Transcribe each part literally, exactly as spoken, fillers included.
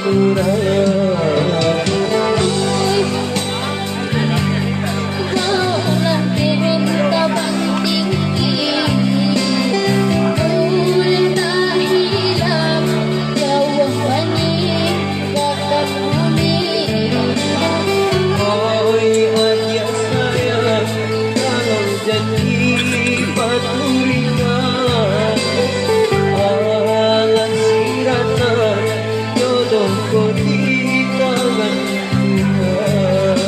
Oi, adiak sayang, kalau janji paturuikan, alah siratan jodoh ko di tangan Tuhan.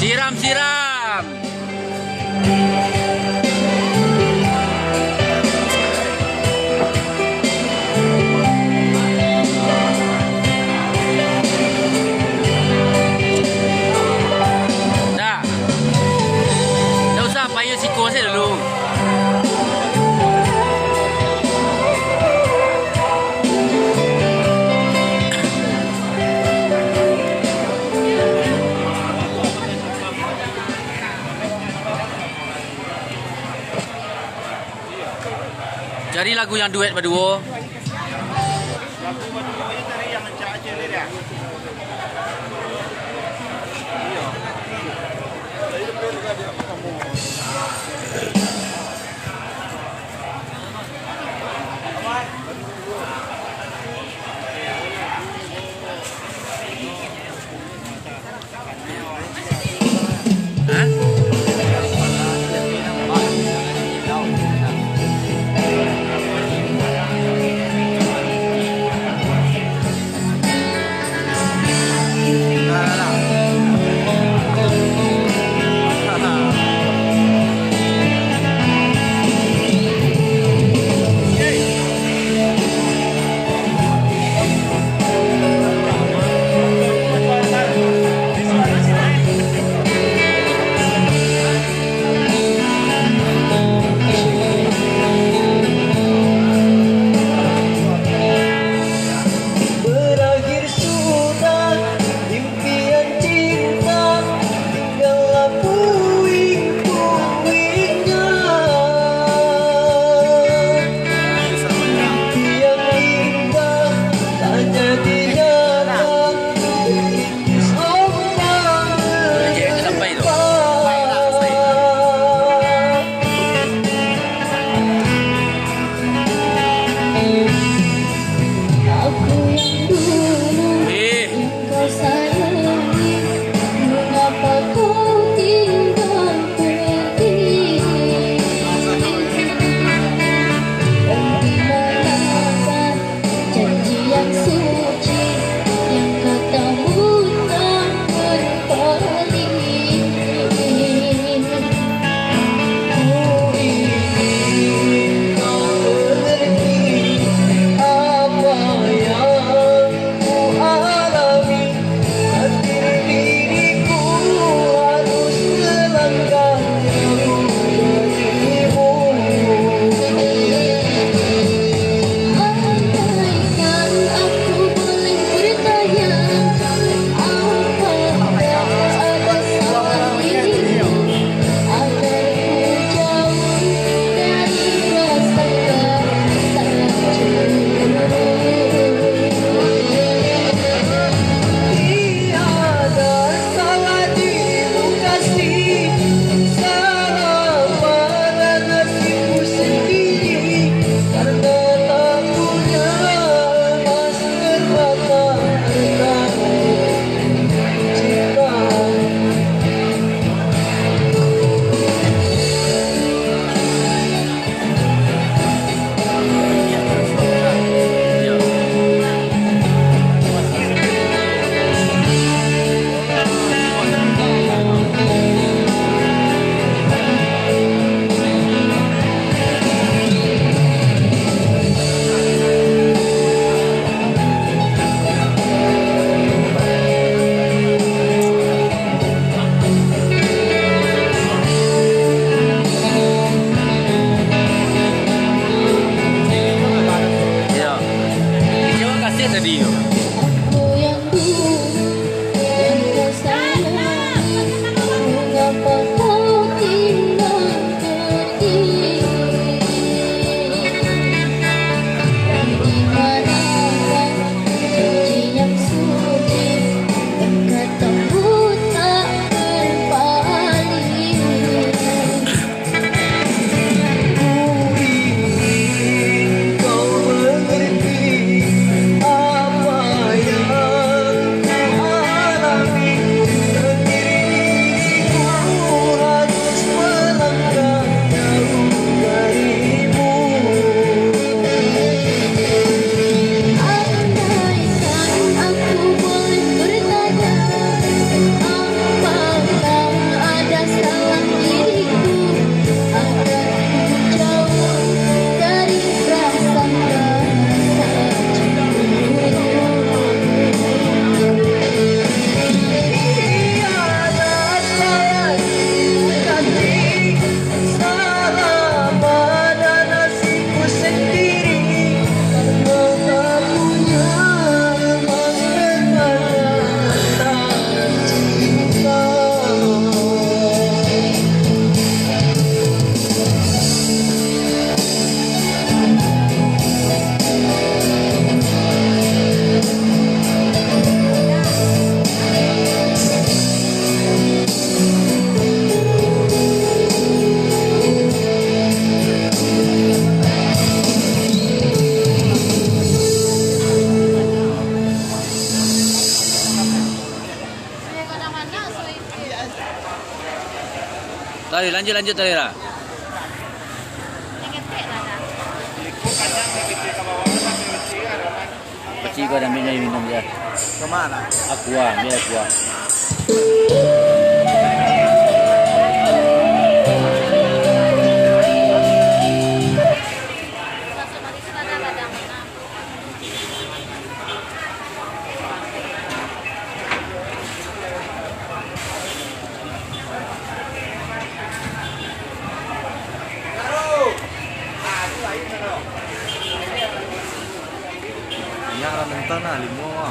Siram, siram. Dah. Dah usah, payu siko sajo dulu. Cari lagu yang duet baduo. Lanjut, lanjut, Talera. Kecil kau dah minum, minum je. Kemana? Aqua, ambil Aqua. Minyak lah mentah nah, limo ah.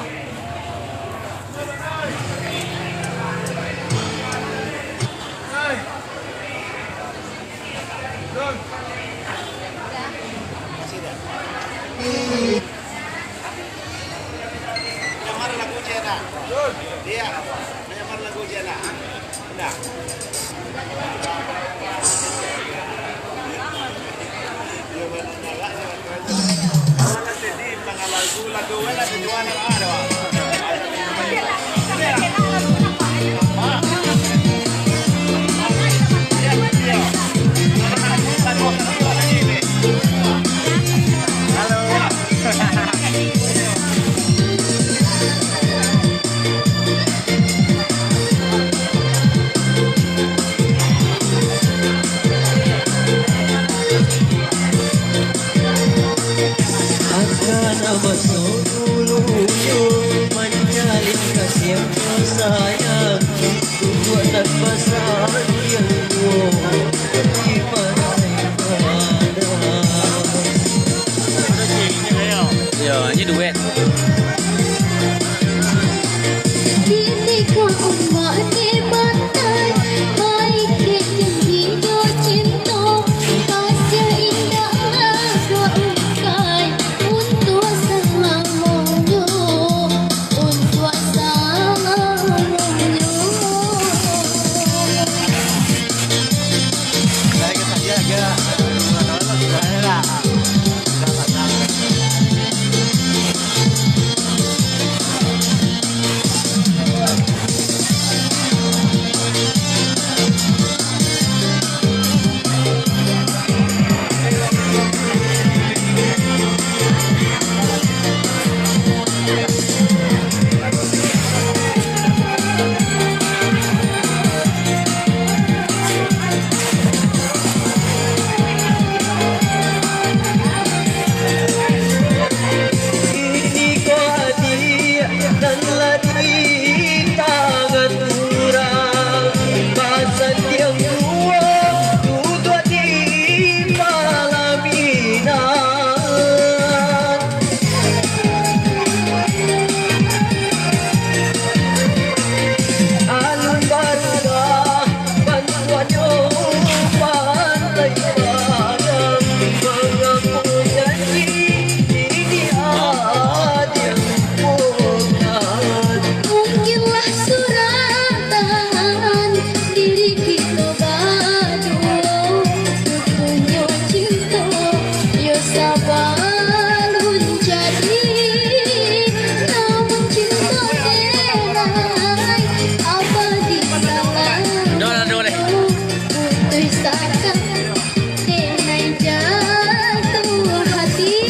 Akan maso dulu, manjalin kasiah sayang, buatan pasal yang tuo di pantai Padang. Yo, ini duet. Kini ka umak di pantai, maike janjinyo cinto, kasiah indak lah ka ungkai, untuak salamonyo, untuak salamonyo. Kini ko adiak nan lah di tangan urang, basandiang juo duduak di palaminan. Alun barubah bantuaknyo, pantai Padang mangaku janji, kini adiak bukan. Mungkinlah suratan diri kito baduo, butuhnyo cinto, yo sabalun jadi, namun cinto denai abadi salah. Doh lah, doh leh. Putuih sakan denai jatuah hati,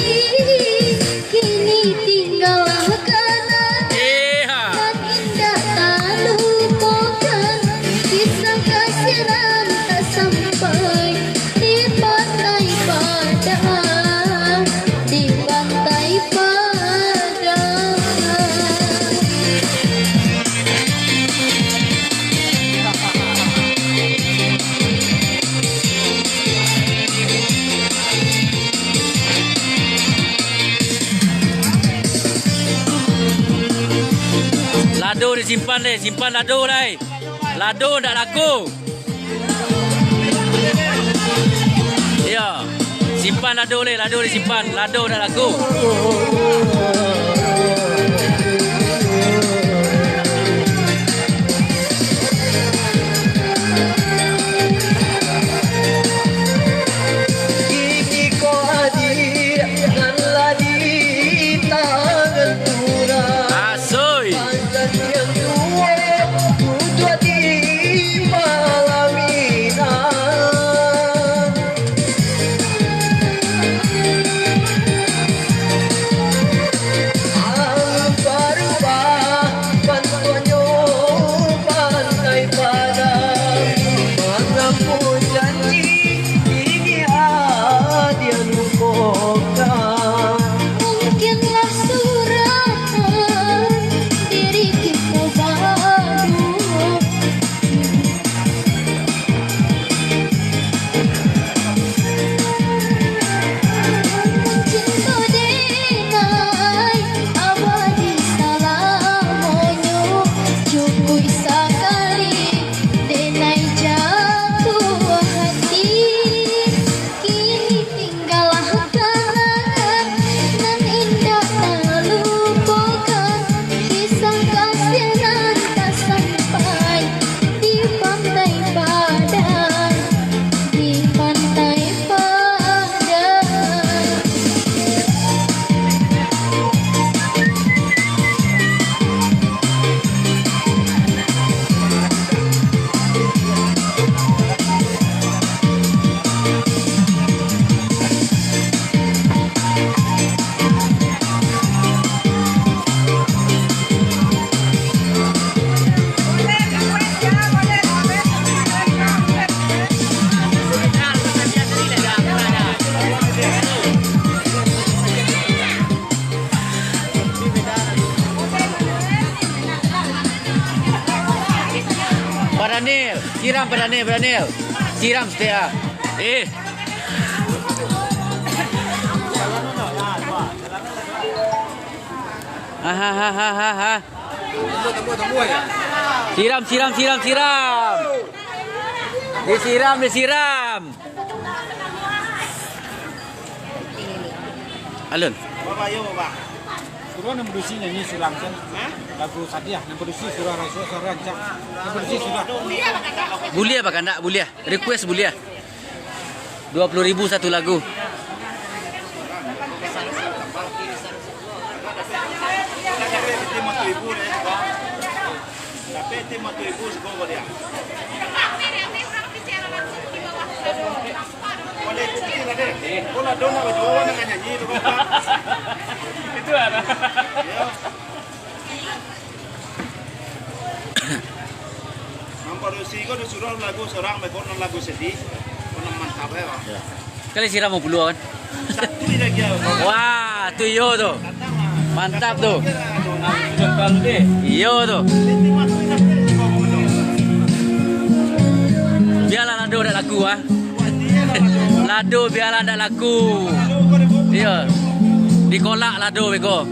kini tinggalah kanangan. Indak talupokan, kisah kasih nan tak sampai di pantai Padang, di pantai Padang. Lado disimpan deh, simpan lado lai. Lado ndak laku. Iyo, simpan lado lai, lado disimpan, lado ndak laku. Kini ko adiak nan lah di tangan urang. Asoi. Panjang yang tuo, duduak di palaminan. Barani, barani. Siram saketek ah. Eh. Ahahahaha. Siram, siram, siram, siram. Disiram, disiram. Alun. Bapak, yo, Bapak. Suruah nan produksi nyanyi surang kan. Hah? Lagu Sadiah, nan produksi suruah rancak, suruah rancak. Nan produksi suruah. Buliah, Pak, kandak buliah. Request buliah. Dua puluh ribu satu lagu. Tapi tim waktu ibu deh. Boleh ikuti lah deh. Kau lah dong nak baju awak nak nyanyi tu kau, Pak. Itu lah. Ya. Mampadusi ko disuruah lagu surang, beko nan lagu sedih, ko nan mantap ya, Pak. Ya. Kali siram mau puluah kan? Satu lagi ya, Pak. Wah, tu iyo tu. Datang lah. Mantap tu. Iyo tu. Biarlah Lado dak laku ah. Lado biarlah dak laku. Iyo. Dikolak Lado beko.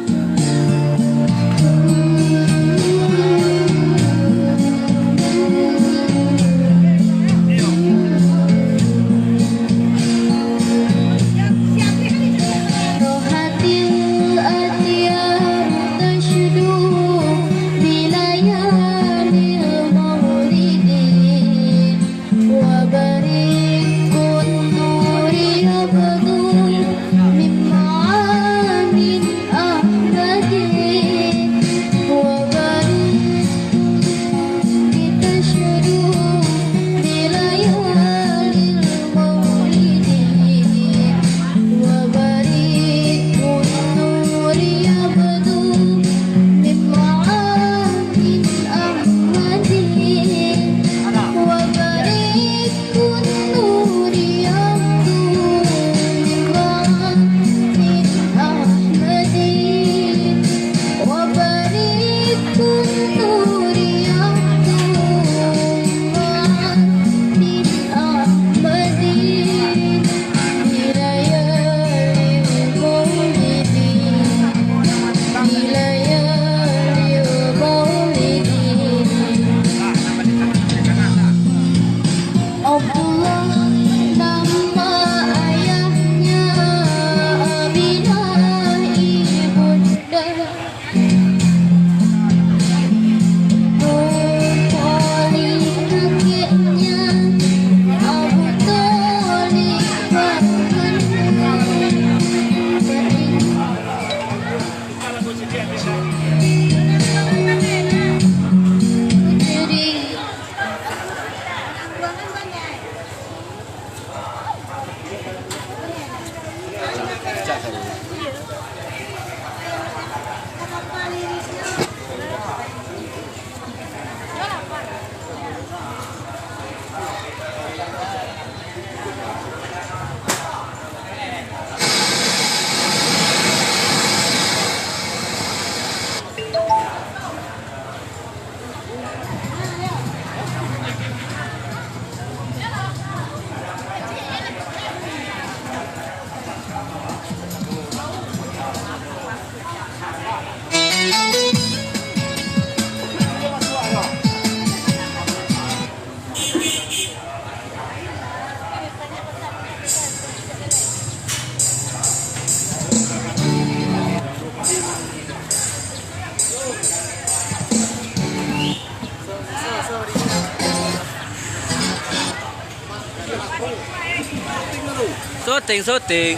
Abdullah nama ayahnya, Aminah ibunda. Muthalib kakeknya, Abu Thalib pamannya. Syuting, syuting.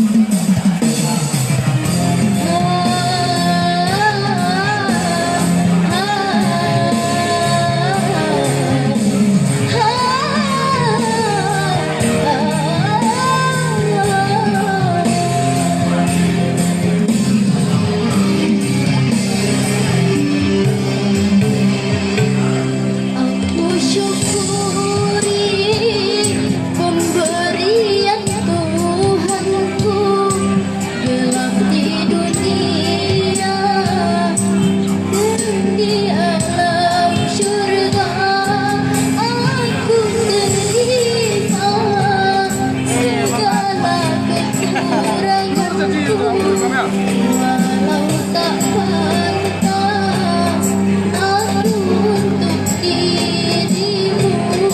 Aku syukuri pemberian Tuhanku, gelap di dunia dan di alam syurga. Aku terima segala kekuranganku, walau tak pantas aku untuk dirimu.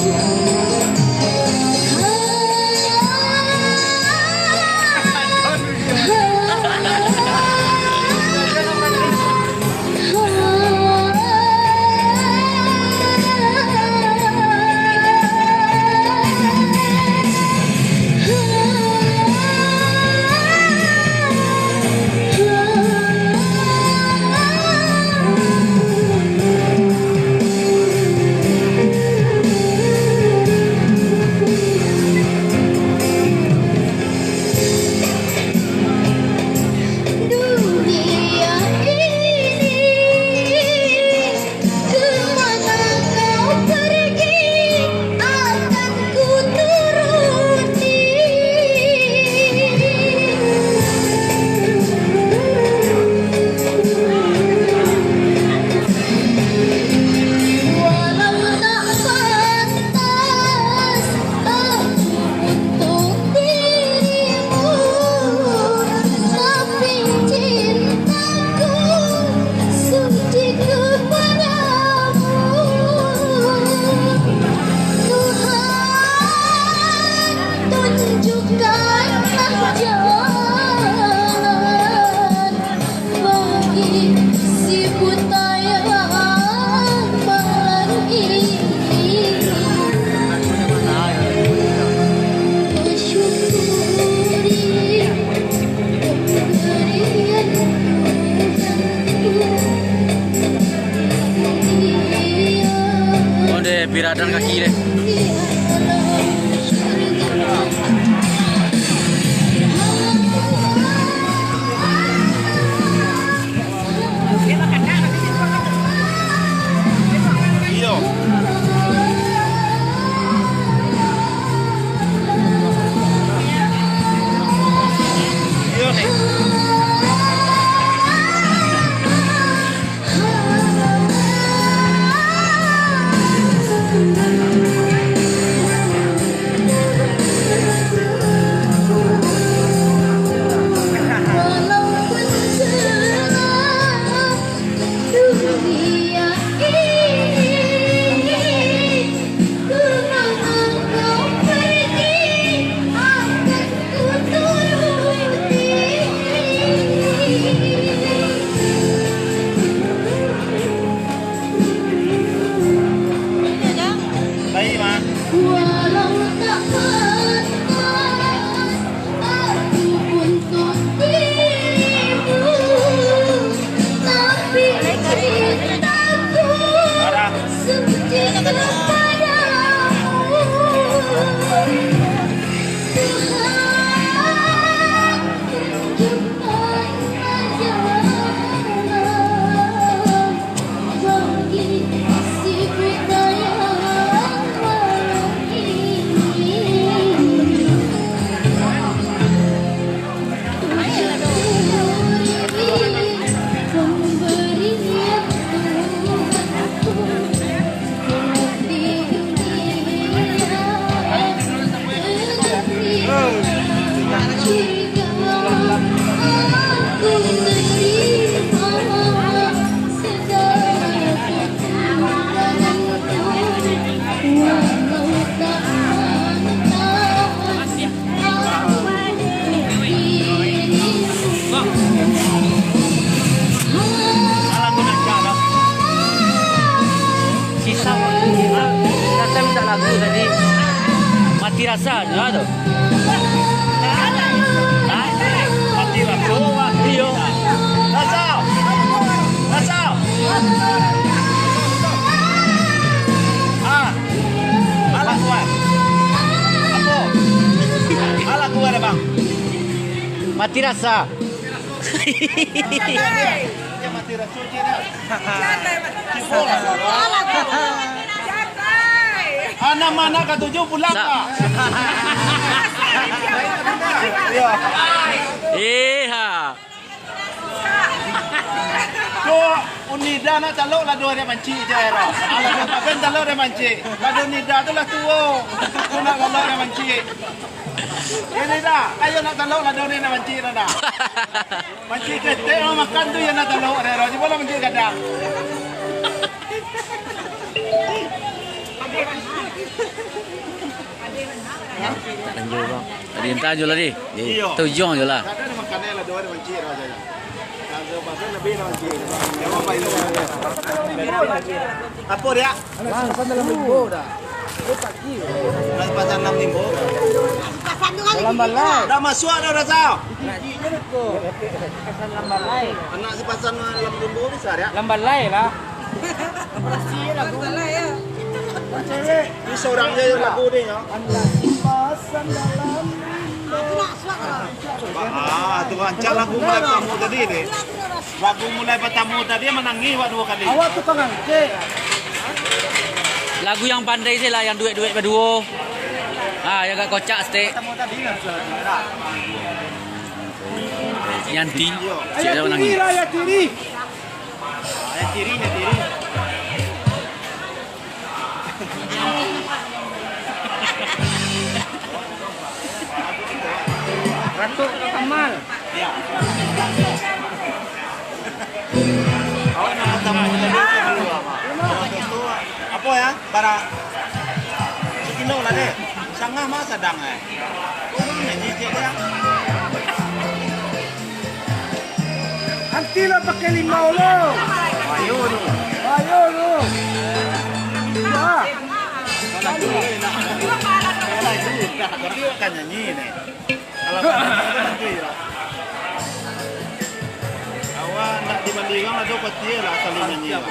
Dunia ini, kemana kau pergi, akan ku turuti. Walau tak pantas aku untuk dirimu, tapi cintaku suci kepadamu. Tuhan, tunjukkanlah jalan bagi si buta yang malang ini. Bersyukuri pemberian Tuhanku. Oh, deh, biradan kaki deh. Walau tak pantas aku untuk dirimu, tapi cintaku suci kepadamu. Tuhan, tunjukkanlah jalan bagi si buta yang malang ini. Syukuri pemberian Tuhanku. Sisa waktu kita, kita minta lagu tadi. Mati rasa, dengar tu. Mati rasa. Anak-anak katuju pulang, Sa- Pak. Iya. Iha. Ko Unida nak talok lado dek mancik je, ero. Alah, pagan talok dek mancik. Lado Nida tu lah tuo. Ko nak talok dek mancik. Ini dah, ayo nak talok lado ni nak mancik dah, dah. Mancik ketek, orang makan tu yang nak talok dek ero. Cubo lah mancik gadang. Tak lanjut, bang. Tadi entah je lah, di. Iyo. Tujung je lah. Tak ada makanan lah, dua ada mancik lah saja. Kalau pasal lebih lah mancik. Jangan main lah. Apa dia? Anak simpan dalam limbo dah. Dia pagi. Anak simpan dalam limbo. Dalam balai. Dah masuk dah rasa. Anak simpan dalam limbo bisa dia? Dalam balai lah. Balai ya. Ini seorang je lagu ni, ya. Ah, tu rancak lagu mulai pertama tadi ni. Lagu mulai pertama tadi manangih awak dua kali. Awak tu pangangkek. Lagu yang pandai sih lah, yang duet-duet baduo. Ah, yang agak kocak stik. Yanti, cik dia manangih. Ayah tiri lah, ayah tiri. Ah, ayah tiri, ayah tiri. Ratu Kamal. Awak nak tamu tadi tu dulu, apa? Apa ya? Bara. Sakilo lah deh. Sangah mah sadang, eh. Kok nyanyi cek dia? Anti lah pakai limau lo. Ayo tu. Ayo tu. Wah. Tapi kan nyanyi ni. Kalau nanti lah. Awak nak dibandingkan lah, dok pasti lah asal nyanyi lah.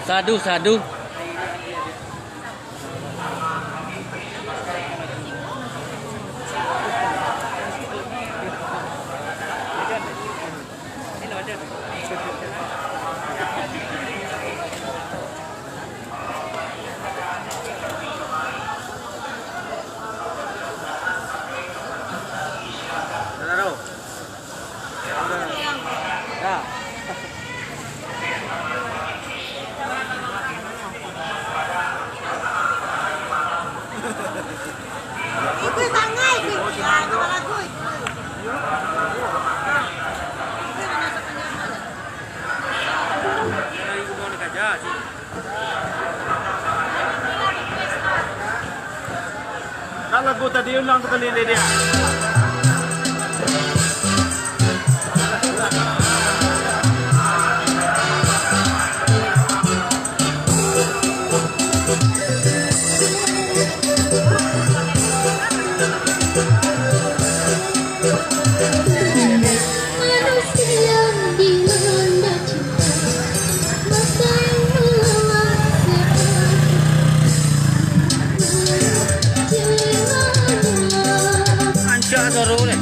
Sadu, sadu. Itu tangan itu. Ya, itu lagu itu. Itu yang masak kenyang. Nah, lagu tadi ulang sakali dek dia. Ancak suaro deh.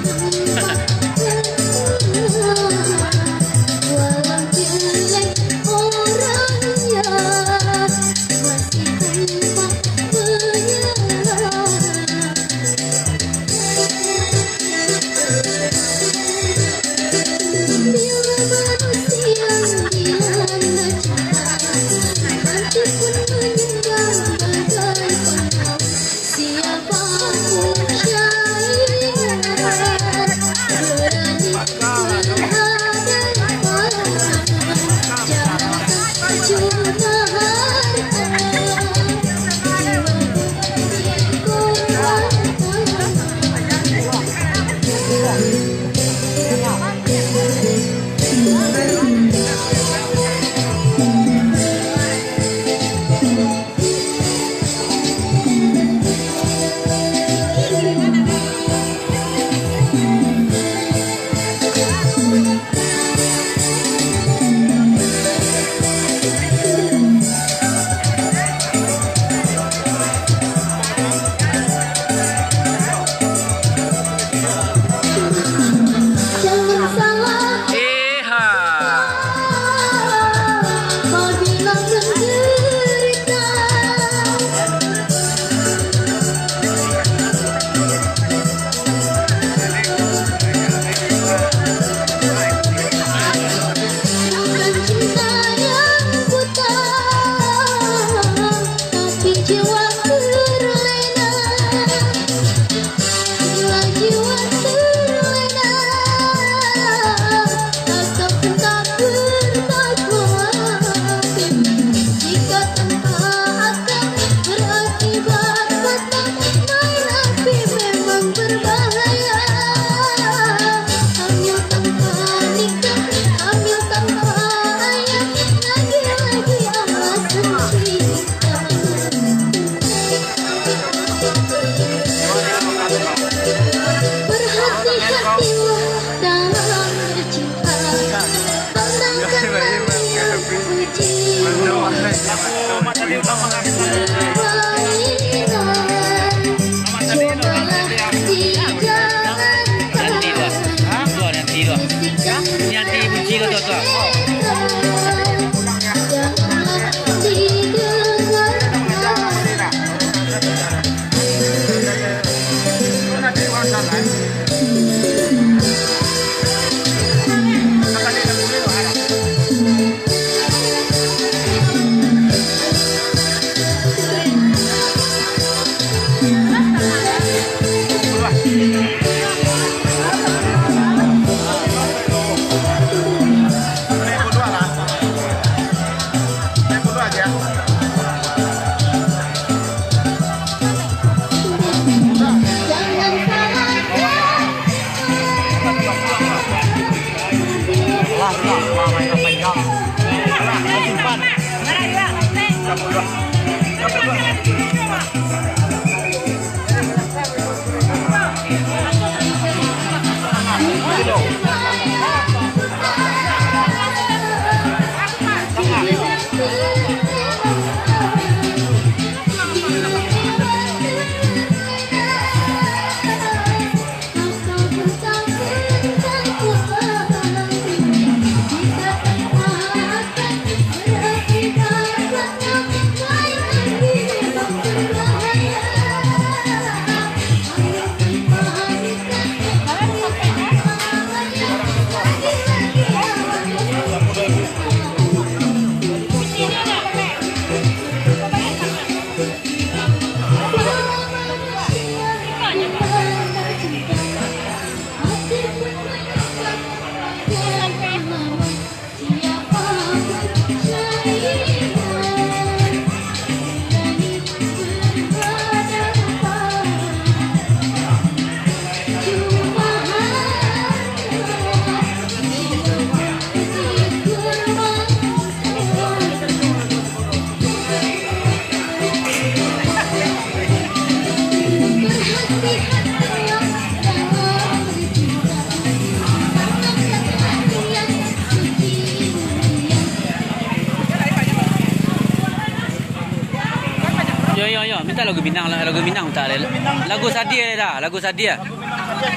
Yo, yo, yo, minta lagu Minang, lagu Minang minta. Lagu Sadiah dah, lagu Sadiah.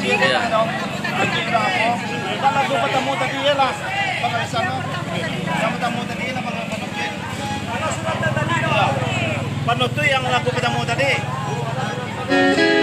Yo. Lagu pertama tadi ialah Bang Alisana. Yang pertama tadi ialah Bang Alisana. Panutup yang lagu pertama tadi.